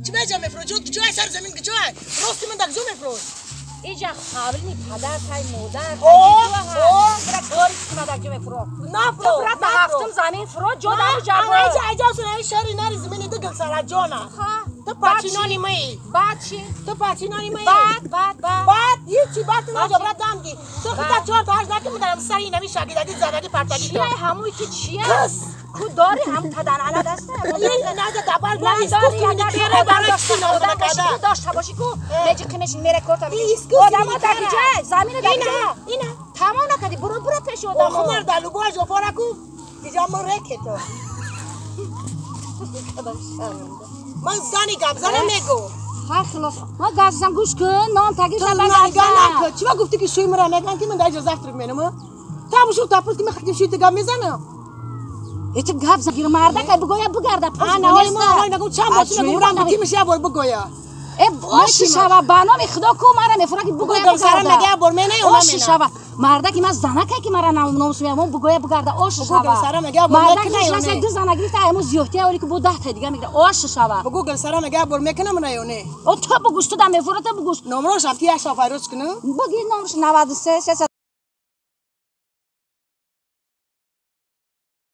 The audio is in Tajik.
Чӣ меҷа мефурӯ? Ҷо ҷой сар замин ҷой. Рости ман дар ҷо мефурӯ. Иҷа қавлини падар тай модар. О, о. Бира кори ки ман дар ҷо мефурӯ. Нафурӯ. Ту брата ҳафтум замин фурӯ ҷо дар ҷо. Айҷа айҷа сун ай шари нари замини ду гул сара ҷона. Ха. Ту пачинони май. Баъд чӣ? Ту пачинони май. Баъд баъд баъд. Баъд ҳичи баъд ту наҷа брат дам ди. Ту хита чор та ҳашт наки мударам сари нави шагидаги задаги партаги. Чия ҳамуи ту чия? Кис. Ку дори ҳам тадан ала даста. Ин наҷа дабал бо искусственный тере барои чӣ одам боши ку дошта боши ку меҷи қимешин мере корта. Одамо дар ҷа замина дар ҷа. Ина. Тамом накарди буро буро пеши одамо. Охмар дар лубо жофора ку. Иҷа мо рекето. Ман зани гап занам мегӯ. Ха хилос. Ма газзам гӯш кун, ном тагир Ту наган накун. Чӣ ма гуфтӣ ки шӯи мара меган ки ман дар иҷа завтрак менам? Та бушу тапус ки ман хатим шӯи гап мезанам. Эти гап зан гир мардакай бугоя бугарда. Ана ой ма ой нагум чанд бор мегум ранг тимиш я бор бугоя. Э оши шава ба номи Худо ку мара мефура ки бугоя бугарда. Мега бор мене она Оши шава. Мардаки ма занакай ки мара номус меамон бугоя бугарда оши шава. Бугул сара мега бор мекна ё не. Ду зана гирифта айму зиёҳтия ори ки бу 10 та дига мегира оши шава. Бугул сара мега бор мекна мана ё не. О ту бугуш ту да мефура ту бугуш. Номрош афти я шафайроч кунам. Буги номрош 93 3.